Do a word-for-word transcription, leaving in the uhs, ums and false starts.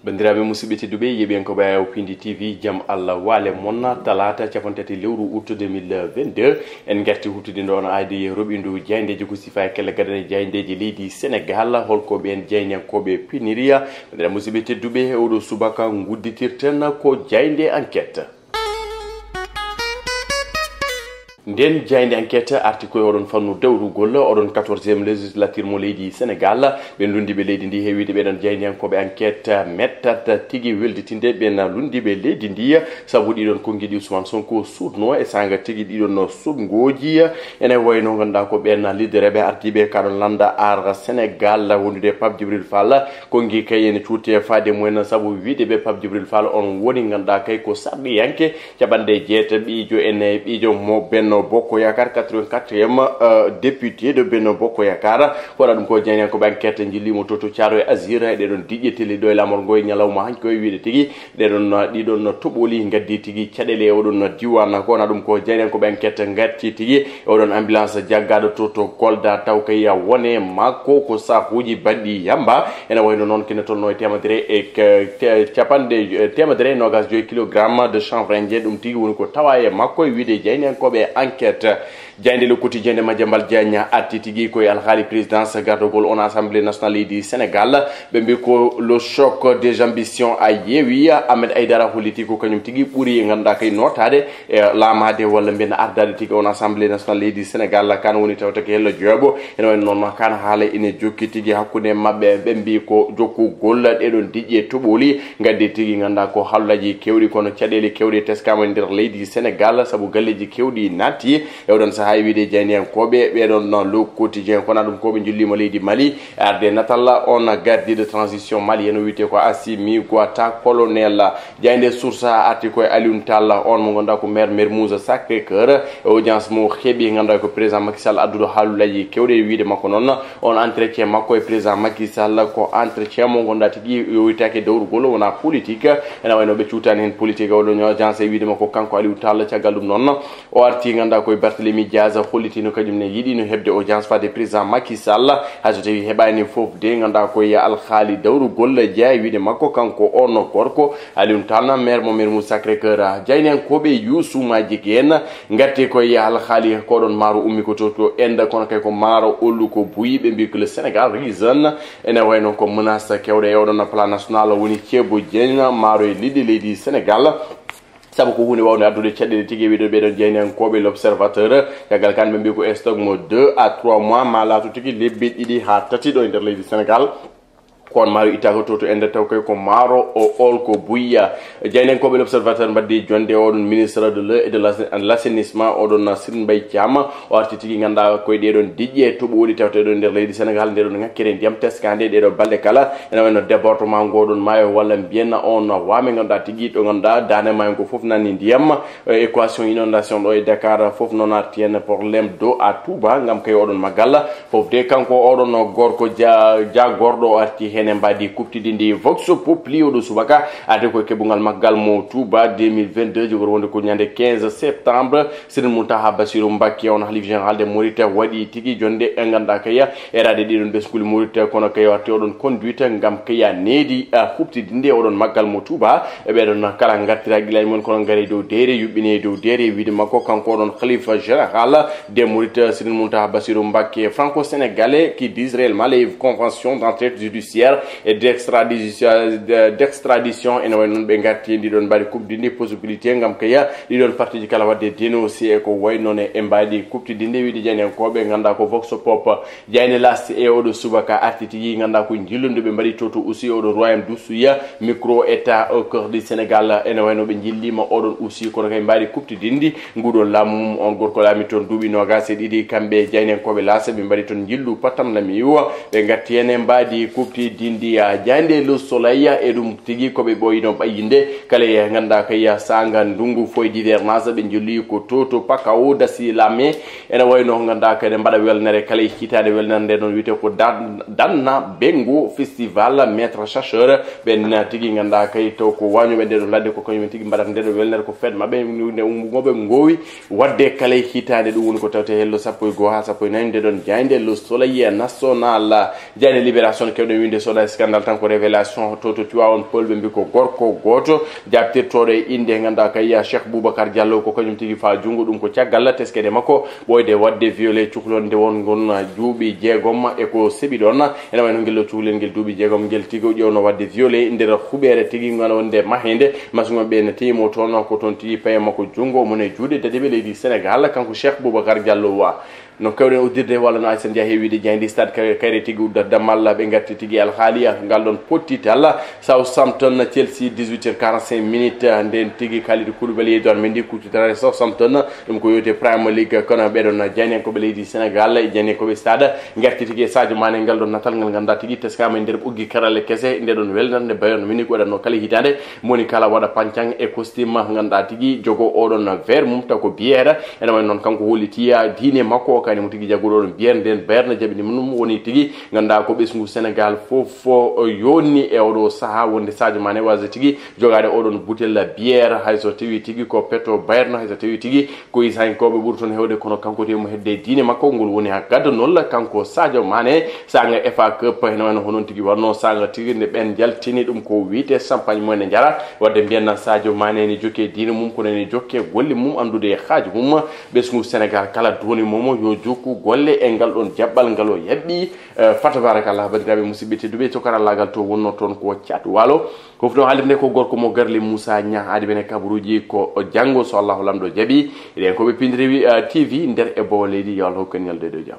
Banndiraaɓe musidɓe tedduɓe, yeɓiyankooɓe Ayaw Pindi T V, jam Allah waale mon. Talaata cappanɗe tati lewru août deux mille vingt-deux, en ngarti huɓtidinde on aadi roɓindu jaayndeeji ko sifaa e kelle gadane jaayndeeji leydi Senegaal. Holko ɓeen jaayndiyankooɓe piniri? Banndiraaɓe musidɓe tedduɓe, oɗo subaka ngudditirten ko jaaynde Enquête. Nden jaaynde Enquête arti koye oɗon fannu dawrugol oɗon quatorzième législature mo leydi Senegaal. Ɓen lunndiiɓe leydi ndi heewii ɓeɗon jaayndiyankooɓe Enquête mettat tigi welditinde ɓen lunndiiɓe leydi ndi, sabu ɗiɗon konngi ɗi Ousmane Sonko suuɗnoo e saanga tigi ɗiɗon suɓngooji. Ene wayno ngannduɗaa ko ɓen liddereeɓe ardiiɓe kaɗon lannda Aar Senegaal wondude Pape Djibril Fall. Konngi kay ene cuuti e faade mumen, sabu wiide ɓe Pape Djibril Fall on woni ngannduɗaa kay ko sarɗiyanke capanɗe jeetaɓijo en e ɓijo mo Benno Bokk Yaakaar, quatre-vingt-quatrième, euh, député de Benno Bokk Yaakaar. Kono ɗum ko jaayndiyankooɓe Enquête njillimo to, to Thiaroye Azur, e ɗeɗon diƴƴe telli ɗo e lamorgo e ñalawma hanki o e wiide tigi ɗeɗon, ɗiɗon toɓoli ngaddi tigi caɗeele e oɗon diwan. Kono ɗum ko jaayndiyankooɓe Enquête ngatti tigi e oɗon ambulance jaggaɗo to, to Kolda, taw kay wone makko ko sahuuji baɗɗi yamba. Ene wayno noon kene tolno e temedere e k-, te-, capanɗe, eh, temedere e nogas joyi kilogramme de chanvre indien, ɗum tigi woni ko tawa e makko e wiide jaayndiyankooɓe Enquête. Jaaynde Le Quotidien nde Madiambal Diagne arti tigi koye alhaali présidence gardogol on Assemblée nationale leydi Sénégal. Ɓe mbi ko le choc des ambitions a yeewi. Ahmed Aïdara holliti ko kañum tigi ɓuri ngannduɗaa kay nootaade e laamaade walla mbiyen ardaade tigi on Assemblée nationale leydi Sénégal. Kan woni tawata ko hello jooɓo. Ene wayno noon kan haala ene jokki tigi hakkunde maɓɓe. Ɓe mbi ko jokkugol ɗeɗon diƴƴe toɓoli ngaddi tigi ngannduɗaa ko haaluuji kewɗi kono caɗeele kewɗe teskaama e nder leydi Sénégal sabu galleeji kewɗi naatti. E oɗon sahaa e wiide jaayndiyankooɓe ɓeɗon Le Quotidien, kono ɗum ko ɓe njulliima leydi Mali. Arde natal on gardien de transition malienne wiyetee ko Assimi Goïta, colonel. Jaaynde Source A arti koye Alioune Tall, on mo ngannduɗaa ko maire Mermoz Sacré-Cœur. E audience mo heɓi ngannduɗaa ko président Macky Sall adduɗo haaluuji kewɗi e wiide makko noon on entretien makko e président Macky Sall ko entretien mo ngannduɗaa tigi yowitaake dawrugol, wonaa politique. Ene wayno ɓe cuutaani heen politique. Oɗon audience e wiide makko kanko Alioune Tall. Caggal ɗum noon o arti ngannduɗaa koye Barthélémy Dias, hollitino kañum ne yiɗino heɓde audience faade président Macky Sall. Hay so tawi heɓaani fof de ngannduɗaa koye alhaali dawrugol jeyaa e wiide makko kanko on gorko Alioune Tall, maire mo Mermoz Sacré-Cœur. Jaayndiyankooɓe Youssou Madjiguène ngarti koye alhaali ko ɗon maaro ummi ko to, to Inde, kono kay ko maaro ollu ko buyi, ɓe mbi ko le Sénégal risen. Ene wayno ko menace kewɗe e oɗon plan national woni ceebo jeeñ maaro e liɗɗi leydi Sénégal. Sabu ko huunde wawnde addude caɗeele tigi e wiide ɓeɗon jaayndiyankooɓe L'Observateur. Caggal kan ɓe mbi ko stock mo deux à trois mois ma laatu tigi lebbi ɗiɗi haa tati ɗo e nder leydi Sénégal. Ko on maaro ittaaka to, to Inde taw kay ko maaro o olko buyi. Jaayndiyankooɓe L'Observateur mbaddi jonde oɗon ministre de l'eau et de l'as-, l'assainissement oɗon Serigne Mbaye Thiam. O arti tigi ngannduɗaa koye ɗeɗon diƴƴe toɓooli tawteɗo nder leydi Sénégal, ndeɗon ŋakkere ndiyam teskande ɗeɗo balɗe kala. Ene wayno débordement ngoɗon maayo walla mbiyen on waame ngannduɗaa tigi ɗo ngannduɗaa daande maayo ngo fof nani ndiyam. Eh, équation inondation ɗo e Dakar fof noon arti heen, problème d'eau à Touba ngam kay oɗon maggal. Fof de kanko oɗon gorko ja-, jagorɗo o arti heen e mbaadi kuɓtidi ndi. Vox Populi oɗo subaka arti ko keɓungal maggal mo Touba deux mille vingt-deux, jogori wonde ko ñande quinze septembre. Serigne Mountakha Bassirou Mbacké, on halif général de Mouride, waɗi tigi jonde e ngannduɗaa kay eraade ɗiɗon ɓesnguli Mouride, kono kay o arti oɗon conduite ngam kay needi, a, huɓtidinde oɗon maggal mo Touba. E ɓeɗon kala ngartira gilañ mon kono ngare dow deere, yuɓɓine dow deere, e wiide makko kanko oɗon khalifa général de Mouride, Serigne Mountakha Bassirou Mbacké, franco-sénégalais qui disent réellement les conventions d'entraide judiciaire et d'extradition, d'extradition. Ene wayi noon ɓe ngarti e ndiɗon mbaadi kuɓtidi ndi possibilité ngam kay ɗiɗon partie ji kala waɗde dénoncé e ko wayi noon e mbaadi kuɓtidi ndi, wiide jaayndiyankooɓe ngannduɗaa ko Vox Pop. Jaaynde L'As e oɗo subaka arti tigi ngannduɗaa ko njillude ɓe mbaɗi to, to aussi oɗo Royaume du Souya, micro État au cœur du Sénégal. Ene wayno ɓe njilliima oɗon aussi kono kay mbaadi kuɓtidi ndi. Nguɗon laamu mum on gorko laami toon duuɓi noogas e ɗiɗi, kamɓe jaayndiyankooɓe L'As ɓe mbaɗi toon njillu patam lami iwa. Ɓe ngarti heen e mbaadi kuɓtidi ndi, a, jaaynde Le Soleil e ɗum tigi ko ɓe ɓooyino ɓayyinde kala e ngannduɗaa kay saanga ndunngu foy d'hivernage ɓe njilli ko to, to Pakaw dasi lame. Ene wayno ngannduɗaa kadi mbaɗa welnere kala e hitaande welnere nde ɗon wiyetee ko Dan-, Danna Bengo Festival Maître Chercheur. Ɓen tigi ngannduɗaa kay to ko wañooɓe nde ɗo ladde ko kañum tigi mbaɗata nde ɗo welnere ko fed maɓɓe nde umbugoɓe ngowi waɗde kala e hitaande. Ɗum woni ko tawte hello sappo e goo haa sappo e nayi nde ɗon jaaynde Le Soleil National. Jaaynde Libération kewɗen winde Scandale tan ko révélation to to Tiwawon Peulh, ɓe mbi ko gorko gooto jaabtirtooɗo e innde ngannduɗaa kay Cheikh Boubacar Diallo, ko kañum tigi faa junngo. Ɗum ko caggal teskede makko ɓooyde waɗde violé cukalel nde won ngon duuɓi jeegom e ko seɓi ɗoon. Ene wayi no ngel ɗo cukalel ngel duuɓi jeegom ngel tigi o ƴeewno waɗde violé nder huɓeere tigi ngon wonde maheende. Masiŋ maɓɓe ene teyimo toon, ko toon tigi paye makko junngo mum e juuɗe dadiiɓe leydi Senegaal, kanko Cheikh Boubacar Diallo wa. No kewɗen uddirde walla no Aysata Njaay heewiide jayndi stade kay-, kayre tigi udda dammal, ɓe ngarti tigi alhaaliya ngal ɗon pottital. Southampton, Chelsea, dix-huit heures quarante-cinq minutes, nden tigi Kalidou Koulibaly e Edouard Mendy kuccitara e Southampton. Ɗum ko yowte Premier League, kono ɓeɗon jayniyankoɓe leydi Senegal e jayniyankoɓe stade ngarti tigi e Sadio Mané ngal ɗon natal ngal ngannduɗaa tigi teskama e nder ɓoggi karalle kese. Nde ɗon welnat nde Bayern Munich waɗatno kala hitaande, moni kala waɗa pancang e costume ngannduɗaa tigi jogo oɗon vert mum taw ko bière. Ene wayi noon kanko holliti diine makko o kani mo tigi jagguɗo oɗon bière, nden Bayern jaɓini ɗum woni tigi ngannduɗaa ko ɓesngu Senegal fof o yonni e oɗo saha wonde Sadio Mané waasa tigi jogaade oɗon butel bière, hayso tawi tigi ko petto Bayern, hayso tawi tigi ko Israel ko ɓe ɓuri toon heewde, kono kanko temo hedde diine makko ngol woni ha gaddanol kanko Sadio Mané. Saanga F A Cup, heno wano honon tigi wanno saanga tigi nde ɓen jaltini ɗum ko wiite champagne mo ene njara. Wadde mbiyen nan Sadio Mané ene jokke diine mum, kono ene jokke golle mum, anndude e haaju mum. Ɓesngu Senegal kala duwoni momo yo jokku golle e ngal ɗon jaɓɓal ngal o yaɓɓi. Eh, fa tabarakallah, bandiraɓe musidɓe tedduɓe, to karallagal to wonno toon ko Thiat Walo. Hofno haalirde ko gorko mo Garli Moussa Niang, aadi men e kabaruuji ko janngo, so Allahu Lamɗo jaɓi. Eɗen ko ɓe pindiri, eh, T V nder e bowo leydi, yo Allah hokku en ñalɗo e dow jam.